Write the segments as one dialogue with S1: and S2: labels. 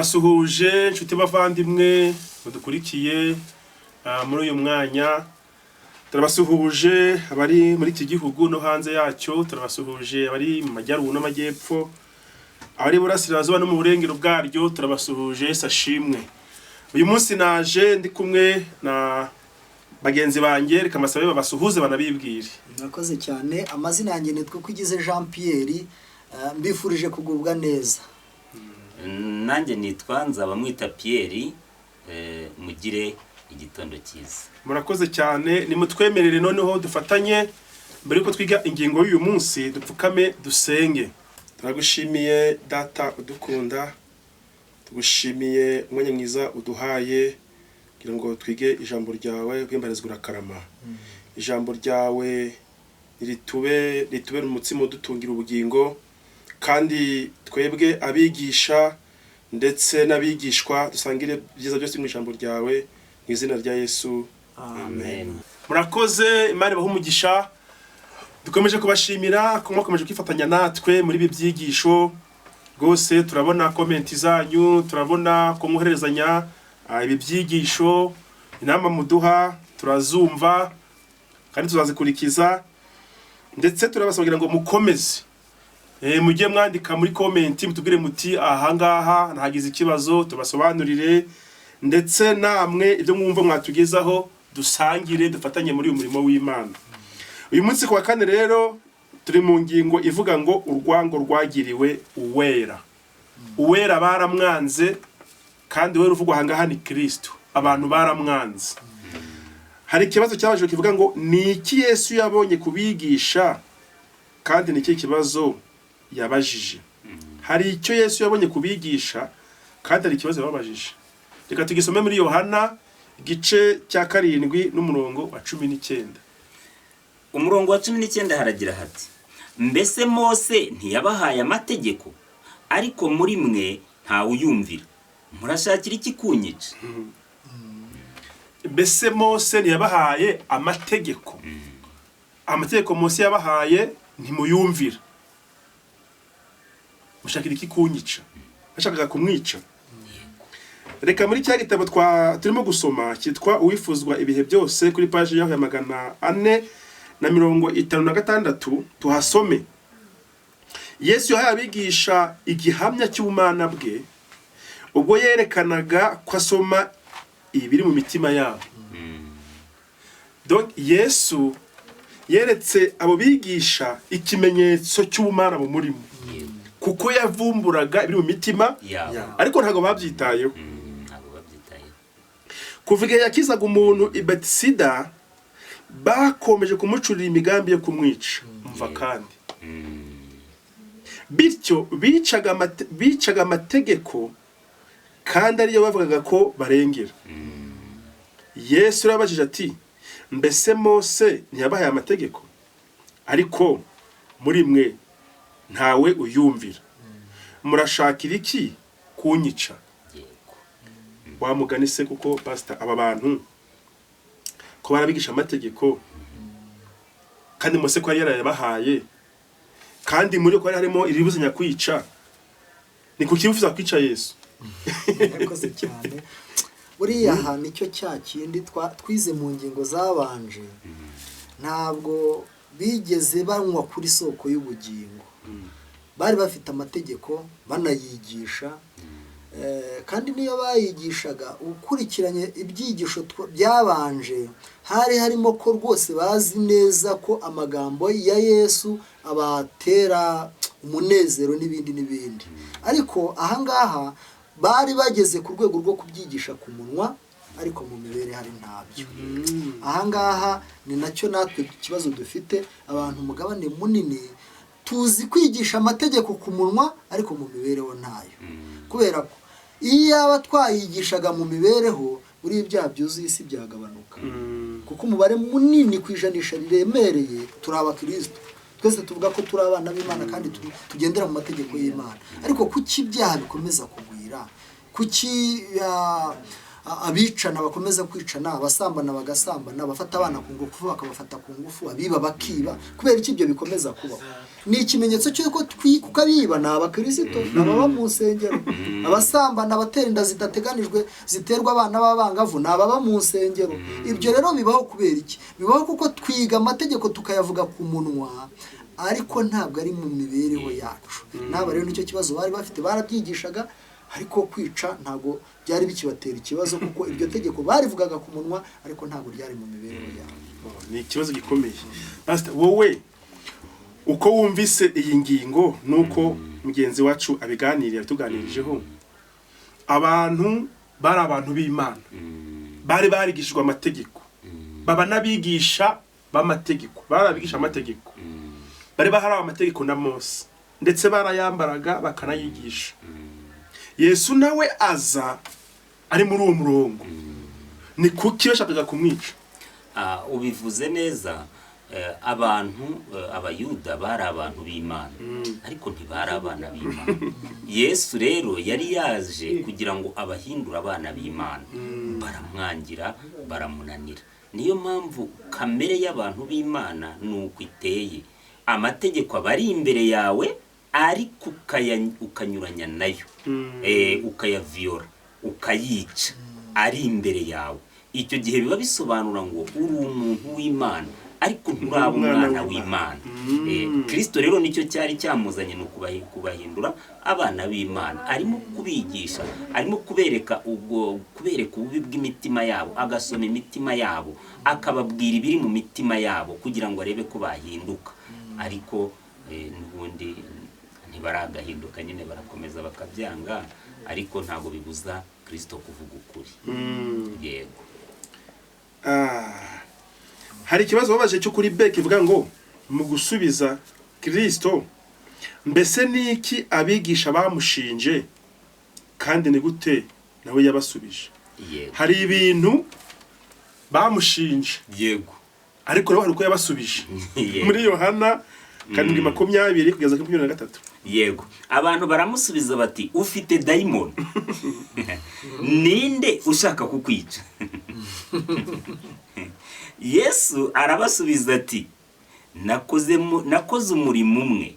S1: Ndabasuhuje inshuti bavandimwe mudukurikiye muri uyu mwanya. Turabasuhuje abari muri iki gihugu no hanze yacyo, turabasuhuje abari mu majyaruguru n'amajyepfo, abari iburasirazuba no mu burengero bwaryo, turabasuhuje. Yesu ashimwe. Uyu munsi naje ndi kumwe na bagenzi banjye, reka mbasabe babasuhuze banabibwire.
S2: Murakoze cyane. Amazina yanjye nitwa Ukigize Jean Pierre, mbifurije kugubwa neza.
S3: Nanjye nitwa Nzabamwita Pierre, mugire igitondo cyiza.
S1: Murakoze cyane. Nimutwemerere noneho dufatanye mbere yuko twiga ingingo y'uyu munsi, dupfukame dusenge. Turagushimiye Data udukunda, tugushimiye umwanya mwiza uduhaye kugira ngo twige ijambo ryawe. Bwimbarizwa urakarama. Ijambo ryawe ritubere umutsima udutungira ubugingo, kandi twebwe abigisha ndetse n'abigishwa dusangire ibyiza byose mu ijambo ryawe, mu izina rya Yesu, amen. Murakoze, Imana ibahe umugisha. Dukomeje kubashimira ko mwakomeje kwifatanya natwe muri ibi byigisho. Rwose turabona comment zanyu, turabona ko mwohererezanya ibi byigisho, inama muduha turazumva kandi tuzazikurikiza. Ndetse turabasaba kugira ngo mukomeze mujye mwandika muri comment, mutubwire muti ahangaha ntagize ikibazo, tubasobanurire, ndetse namwe ibyo mwumva mwatugezaho dusangire, dufatanye muri uyu murimo w'Imana. Uyu munsi ku wa kane rero turi mu ngingo ivuga ngo urwango rwagiriwe Uwera. Uwera baramwanze, kandi Uwera uvugwa ahangaha ni Kristo. Abantu baramwanze. Hari ikibazo cyabajijwe kivuga ngo ni iki Yesu yabonye kubigisha, kandi ni iki kibazo yabajije? Hari icyo Yesu yabonye kubigisha, kandi hari ikibazo yababajije. Reka tugisome muri Yohana igice cya 7 n'umurongo wa 19.
S3: Umurongo wa 19 haragira hati: "Mbese Mose ntiyabahaye amategeko? Ariko muri mwe ntawuyumvira. Murashakira iki kunyica?"
S1: Mbese Mose ntiyabahaye amategeko? Amategeko Mose yabahaye ntimuyumvira, mushakira iki kunyica? Bashakaga kumwica. Reka muri cya gitabo twa turimo gusoma cyitwa Uwifuzwa Ibihe Byose, kuri paji yaho ya 456 tuhasome. Yesu yahaye abigisha igihamya cy'ubumana bwe ubwo yerekanaga ko asoma ibiri mu mitima yabo. Donc Yesu yeretse abo bigisha ikimenyetso cy'ubumana bumurimo, kuko yavumburaga ibiri mu mitima
S3: yabo.
S1: Ariko ntabwo babyitayeho.
S3: Ntabwo babyitayeho.
S1: Kuva igihe yakizaga umuntu i Betisida, bakomeje kumucurira imigambi yo kumwica. Umva kandi, bityo bicaga amategeko kandi ariyo bavugaga ko barengera. Yesu yarabajije ati: "Mbese Mose ntiyabahaye amategeko? Ariko muri mwe ntawe uyumvira. Murashakira iki kunyica?" Wa mugani se, kuko pastor, aba bantu ko barabigisha amategeko, kandi Mose ko yari yarayabahaye, kandi muri ko hari harimo iribuzanya kwica, ni kuki bifuza kwica Yesu?
S2: Murakoze cyane. Buriya aha nicyo cya kindi twize mu ngingo zabanje. Ntabwo bigeze banywa kuri soko y'ubugingo. Bari bafite amategeko, banayigisha. Kandi niyo bayigishaga, ukurikiranye ibyigisho byabanje, hari harimo ko rwose bazi neza ko amagambo ya Yesu abatera umunezero n'ibindi n'ibindi. Ariko ahangaha bari bageze ku rwego rwo kubyigisha ku munwa, ariko mu mibereho hari ntabyo. Ahangaha ni nacyo natwe ikibazo dufite. Abantu umugabane munini tuzi kwigisha amategeko ku munwa, ariko mu mibereho ntayo, kubera ko iyo yaba twayigishaga mu mibereho, buriya ibyaha byuzuye isi byagabanuka, kuko umubare munini ku ijanisha riremereye turi abakristo. Twese tuvuga ko turi abana b'Imana kandi tugendera mu mategeko y'Imana. Ariko kuki ibyaha bikomeza kugwira? Kuki Abicana bakomeza kwicana, abasambana bagasambana, abafata abana ku ngufu bakabafata ku ngufu, abiba bakiba. Kubera iki ibyo bikomeza kubaho? Ni ikimenyetso cy'uko kuko abiba ni abakirisito, ni ababa mu nsengero, abasambana, abatera inda zidateganijwe ziterwa abana b'abangavu ni ababa mu nsengero. Ibyo rero bibaho kubera iki? Bibaho kuko twiga amategeko tukayavuga ku munwa, ariko ntabwo ari mu mibereho yacu. N'aba rero nicyo kibazo bari bafite, barabyigishaga ariko kwica ntabwo byari bikibatera ikibazo, kuko iryo tegeko barivugaga ku munwa ariko ntabwo ryari mu mibereho yabo.
S1: Ni ikibazo gikomeye. Pastor, wowe uko wumvise iyi ngingo nuko mugenzi wacu abiganiriye, abituganirijeho, abantu bari abantu b'Imana, bari barigishijwe amategeko, baba n'abigisha b'amategeko, bari abigisha amategeko, bari baharawe amategeko na Mose, ndetse barayambaraga bakanayigisha. Yesu nawe aza ari muri uwo murongo, ni kuki bashakaga kumwica?
S3: Ubivuze neza. Abantu abayuda bari abantu b'Imana, ariko ntibari abana b'Imana. Yesu rero yari yaje kugira ngo abahindure abana b'Imana, baramwangira, baramunanira. Niyo mpamvu kamere y'abantu b'Imana ni uko iteye. Amategeko aba ari imbere yawe, ariko ukanyuranya nayo, ukayaviyora, ukayica ari imbere yawe. Icyo gihe biba bisobanura ngo uri umuntu w'Imana ariko nturaba umwana w'Imana. Kristo rero nicyo cyari cyamuzanye, ni kubahindura abana b'Imana. Arimo kubigisha, arimo kubereka ubwo kubereka ububi bw'imitima yabo, agasoma imitima yabo, akababwira ibiri mu mitima yabo kugira ngo arebe ko bahinduka. Ariko n'ubundi ntibaragahinduka nyine, barakomeza bakabyanga, ariko ntabwo bibuza Kristo kuvuga ukuri. Yego.
S1: Hari ikibazo babaje cyo kuri Bek ivuga ngo mu gusubiza Kristo, mbese niki abigisha bamushinje kandi ni gute nawe yabasubije?
S3: Yego.
S1: Hari ibintu bamushinje,
S3: Yego.
S1: ariko nawe hari uko yabasubije.
S3: Yego.
S1: Muri Yohana 7:20 kugeza kuri 23.
S3: Yego. Abantu baramusubiza bati ufite dayimoni, ninde ushaka kukwica? Yesu arabasubiza ati nakoze umurimo umwe,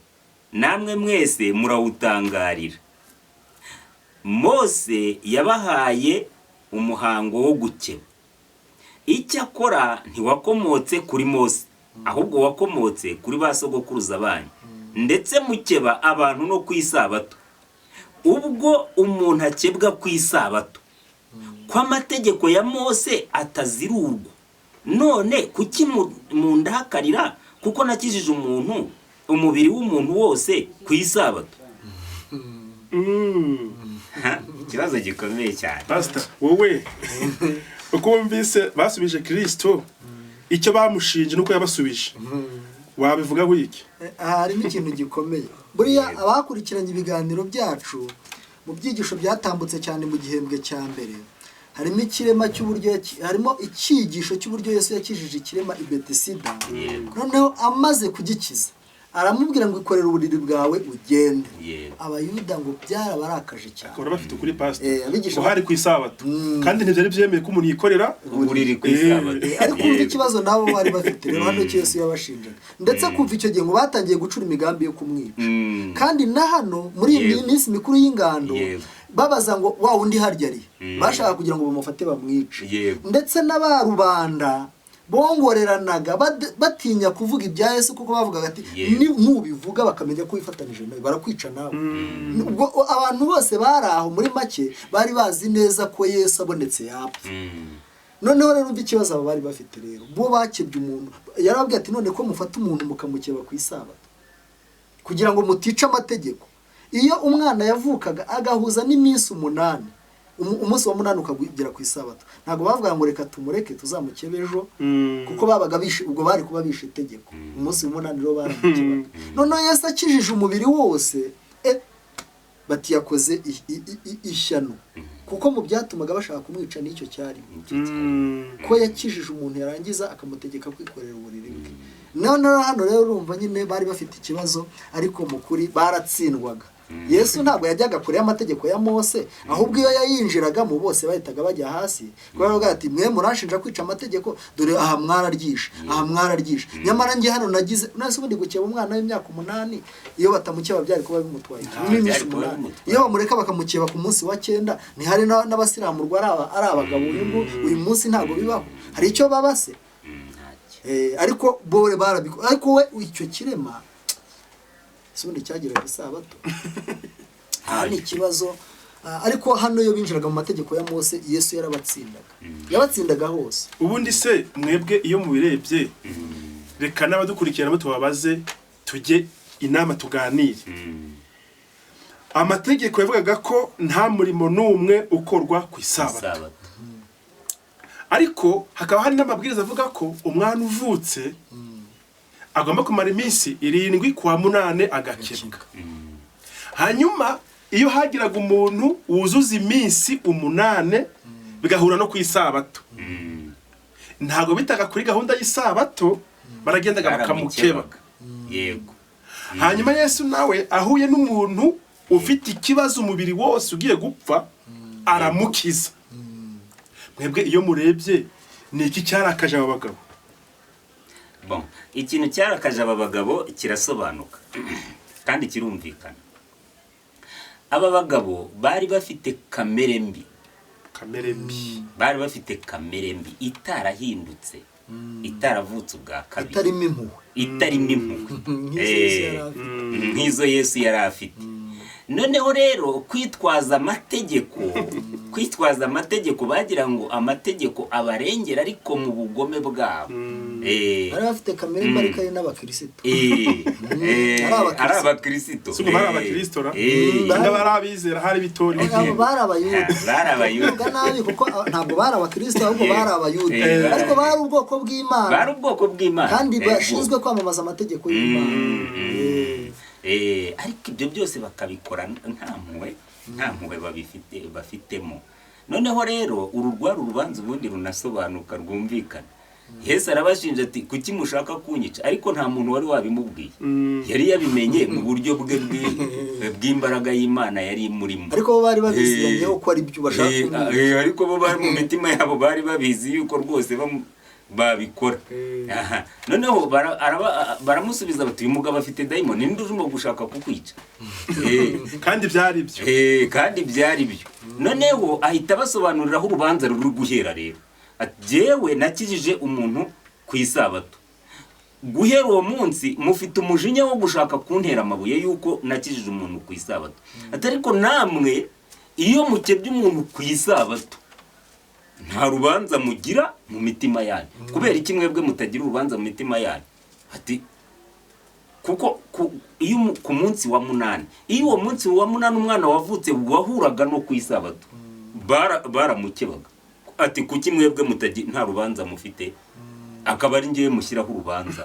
S3: namwe mwese murawutangarira. Mose yabahaye umuhango wo gukeba, icyakora ntiwakomotse kuri Mose, ahubwo wakomotse kuri ba sogokuruza banyu, ndetse mukeba abantu no ku isabato. Ubwo umuntu akebwa ku isabato, ko amategeko ya Mose atazirurwa, none kuki mundakarira kuko nakijije umuntu umubiri w'umuntu wose ku isabato? Ikibazo gikomeye cyane.
S1: Pastor, wowe uko wumvise basubije Kristo icyo bamushinje nuko yabasubije, wabivuga iki?
S2: Harimo ikintu gikomeye. Buriya abakurikiranye ibiganiro byacu mu byigisho byatambutse cyane mu gihembwe cya mbere, harimo ikirema cy'uburyo, harimo icyigisho cy'uburyo Yesu yakijije ikirema i Betesida. Noneho amaze kugikiza aramubwira ngo ikorere uburiri bwawe ugende. Abayuda ngo byarabarakaje cyane.
S1: Bakaba bafite ukuri, Pastor.
S2: Abigisha
S1: ngo hari ku isabato, kandi ntibyari byemeye ko umuntu yikorera
S3: uburiri ku isabato.
S2: Ariko umva ikibazo nabo bari bafite rero hano icyo Yesu yabashinjaga, ndetse kuva icyo gihe ngo batangiye gucura imigambi yo kumwica. Kandi na hano muri iyi minsi mikuru y'ingando babaza ngo wa wundi harya ari, bashaka kugira ngo bamufate bamwice. Ndetse n'abarubanda bongoreranaga batinya kuvuga ibya Yesu, kuko bavugaga ati nubivuga bakamenya ko wifatanije nawe barakwica nawe. Ubwo abantu bose bari aho muri make bari bazi neza ko Yesu abonetse yapfa. Noneho rero umva ikibazo abo bari bafite rero, bo bakebye umuntu, yarababwiye ati none ko mufata umuntu mukamukeba ku isabato kugira ngo mutica amategeko. Iyo umwana yavukaga agahuza n'iminsi 8, umunsi wa 8 ukagera ku isabato, ntabwo bavuga ngo reka tumureke tuzamukebe ejo, kuko babaga bishe, ubwo bari kuba bishe itegeko. Umunsi wa 8 rero baramukebaga. Noneho Yesu akijije umubiri wose, bati yakoze ishyano, kuko mu byatumaga bashaka kumwica n'icyo cyarimo, ko yakijije umuntu yarangiza akamutegeka kwikorera uburiri bwe. Noneho hano rero urumva nyine bari bafite ikibazo, ariko mu kuri baratsindwaga. Yesu ntabwo yajyaga kure y'amategeko ya Mose, ahubwo iyo yayinjiragamo bose bahitaga bajya hasi, kubera ko ati mwe muranshinja kwica amategeko, dore aha mwararyishe, aha mwararyishe, nyamara njye hano nagize nase. Ubundi gukeba umwana w'imyaka 8, iyo batamukeba byari kuba bimutwaye iki?
S3: Ah,
S2: N'iminsi
S3: byari kuba
S2: 8.
S3: bimutwaye.
S2: Iyo bamureka bakamukeba ku munsi wa 9, ntihari n'abasiramurwa ari abagabo. Uyu munsi ntabwo bibaho, hari icyo baba se?
S3: Ntacyo.
S2: Ariko bo barabikora, ariko we icyo kirema si ubundi cyagiraga isabato. Aha ni ikibazo. Ariko hano iyo binjiraga mu mategeko ya Mose, Yesu yarabatsindaga, yabatsindaga hose.
S1: Ubundi se mwebwe iyo mubirebye, reka n'abadukurikirana nabo tubabaze, tujye inama, tuganire. Amategeko yavugaga ko nta murimo n'umwe ukorwa ku isabato.
S3: Isabato.
S1: Ariko hakaba hari n'amabwiriza avuga ko umwana uvutse agomba kumara iminsi 7, ku wa 8 agakebwa. Hanyuma iyo hagiraga umuntu wuzuza iminsi 8 bigahura no ku isabato, ntabwo bitaga kuri gahunda y'isabato, baragendaga bakamukeba.
S3: Baramukebaga. Yego.
S1: Hanyuma Yesu nawe ahuye n'umuntu ufite ikibazo, umubiri wose ugiye gupfa, aramukiza. Mwebwe iyo murebye, ni iki cyarakaje aba bagabo?
S3: Bon, ikintu cyarakaje aba bagabo kirasobanuka kandi kirumvikana. Aba bagabo bari bafite kamere mbi.
S1: Kamere mbi.
S3: Bari bafite kamere mbi itarahindutse, itaravutse ubwa kabiri,
S2: itarimo impuhwe.
S3: Itarimo impuhwe.
S2: Nk'izo Yesu yari afite.
S3: Nk'izo Yesu yari afite. Noneho rero kwitwaza amategeko, bagira ngo amategeko abarengera, ariko mu bugome bwabo.
S2: Bari bafite kamere mbi, ariko ari n'abakirisitu. Ari abakristo.
S3: Ari abakirisito.
S1: Si ubwo bari abakirisito ra? Cyangwa bari abizera, hari bitori?
S2: Abo bari Abayuda.
S3: Bari Abayuda.
S2: Kuvuga nabi, kuko ntabwo bari abakristo, ahubwo bari Abayuda, ariko bari ubwoko bw'Imana.
S3: Bari ubwoko bw'Imana.
S2: Kandi bashinzwe kwamamaza amategeko y'Imana.
S3: Ariko ibyo byose bakabikora nta mpuhwe babifite bafitemo. Noneho rero uru rwari urubanza ubundi runasobanuka, rwumvikana. Yesu arabashinja ati: "Kuki mushaka kunyica?" Ariko nta muntu wari wabimubwiye, yari yabimenye mu buryo bwe bw'imbaraga y'Imana yari imurimo.
S2: Ariko bo bari babiziranyeho ko ari byo bashaka kumwica.
S3: Ariko bo bari mu mitima yabo bari babizi yuko rwose babikora. Aha. Noneho baramusubiza bati: "Uyu mugabo afite dayimoni, ninde urimo gushaka kukwica?"
S1: Kandi byari byo.
S3: Kandi byari byo. Noneho ahita abasobanurira aho urubanza ruri guhera rero, ati: "Jyewe nakijije umuntu ku isabato, guhera uwo munsi mufite umujinya wo gushaka kuntera amabuye yuko nakijije umuntu ku isabato." Ati: "Ariko namwe iyo mukebye umuntu ku isabato nta rubanza mugira mu mitima yanyu. Kubera iki mwebwe mutagira urubanza mu mitima yanyu?" Ati: "Kuko iyo ku munsi wa 8, iyo uwo munsi wa 8 umwana wavutse wahuraga no ku isabato, baramukebaga." Ati: "Kuki mwebwe nta rubanza mufite, akaba ari ngewe mushyiraho urubanza?"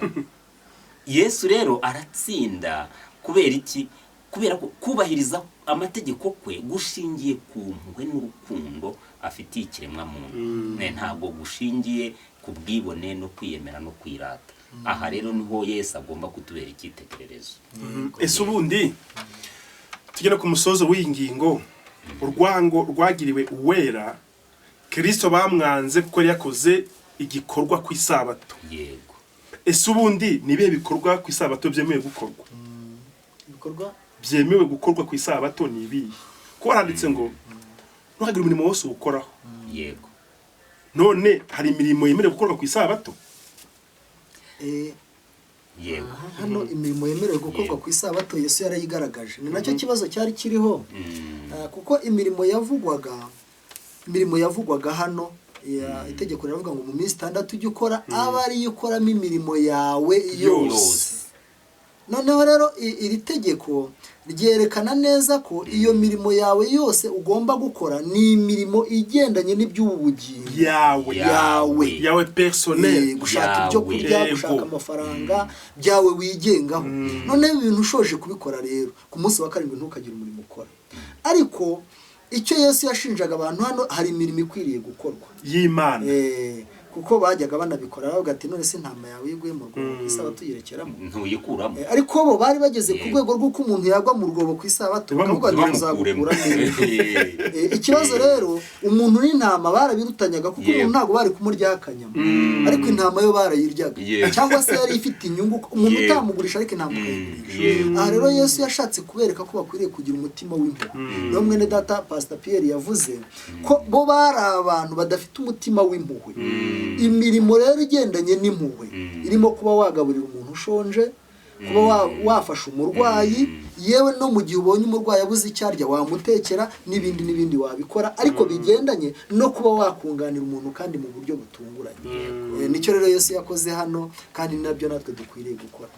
S3: Yesu rero aratsinda. Kubera iki? Kubera ko kubahiriza amategeko kwe gushingiye ku mpuhwe n'urukundo afitiye ikiremwamuntu. Ntabwo gushingiye ku bwibone no kwiyemera no kwirata. Aha rero niho Yesu agomba kutubera icyitegererezo.
S1: Ese ubundi tugera ku musozo w'iyi ngingo, urwango rwagiriwe uwera Kirisito, bamwanze kuko yari yakoze igikorwa ku isabato.
S3: Yego.
S1: Ese ubundi ni ibihe bikorwa ku isabato byemewe gukorwa?
S2: Ibikorwa
S1: Byemewe gukorwa ku isabato ni ibihe? Kuko handitse ngo ntukagire umurimo wose uwukoraho. None hari imirimo yemerewe gukorwa ku isabato?
S3: Yego.
S2: Aha, hano imirimo yemerewe gukorwa ku isabato Yesu yarayigaragaje, ni nacyo kibazo cyari kiriho. Kuko imirimo yavugwaga hano itegeko riravuga ngo mu minsi 6 ujye ukora, aba ariyo ukoramo imirimo yawe yose.
S3: Yose.
S2: Noneho rero iri tegeko ryerekana neza ko iyo mirimo yawe yose ugomba gukora ni imirimo igendanye n'iby'ubu bugingo.
S1: Yawe.
S2: Yawe.
S1: Yawe personnel.
S2: Gushaka ibyo
S3: Yawe.
S2: kurya, gushaka amafaranga byawe wigengaho. Noneho ibintu ushoje kubikora rero, ku munsi wa 7 ntukagire umurimo ukora. Ariko icyo Yesu yashinjaga abantu hano, hari imirimo ikwiriye gukorwa
S1: y'Imana.
S2: Kuko bajyaga banabikora bavuga ati: "None se intama yawe iguye mu rwobo ku isabato uyirekeramo?"
S3: Ntuyikuramo.
S2: Ariko bo bari bageze ku rwego rw'uko umuntu yagwa mu rwobo ku isabato bakavuga ati:
S3: Ntibamukuremo.
S2: "Tuzagukuramo." Ikibazo rero, umuntu n'intama barabirutanyaga, kuko umuntu ntabwo bari kumuryaho akanyama, ariko intama yo barayiryaga, cyangwa se yari ifite inyungu umuntu utamugurisha, ariko intama ukayigurisha. Aha rero Yesu yashatse kubereka ko bakwiriye kugira umutima w'impuhwe. Niyo mwene data Pastor Pierre yavuze ko bo bari abantu badafite umutima w'impuhwe. Imirimo rero igendanye n'impuhwe irimo kuba wagaburira umuntu ushonje, kuba wafasha umurwayi, yewe no mu gihe ubonye umurwayi abuze icyo arya wamutekera, n'ibindi n'ibindi wabikora, ariko bigendanye no kuba wakunganira umuntu kandi mu buryo butunguranye. Nicyo rero Yesu yakoze hano, kandi ni nabyo natwe dukwiriye gukora.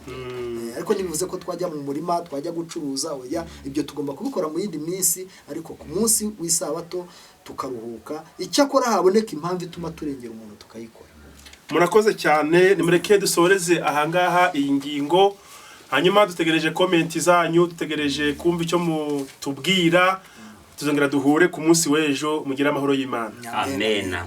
S2: Ariko ntibivuze ko twajya mu murima, twajya gucuruza, oya. Ibyo tugomba kubikora mu yindi minsi, ariko ku munsi w'isabato tukaruhuka. Icyakora haboneka impamvu ituma turengera umuntu, tukayikora.
S1: Murakoze cyane. Nimureke dusoreze ahangaha iyi ngingo, hanyuma dutegereje comment zanyu, dutegereje kumva icyo mutubwira. Tuzongera duhure ku munsi w'ejo. Mugire amahoro y'Imana.
S3: Amena.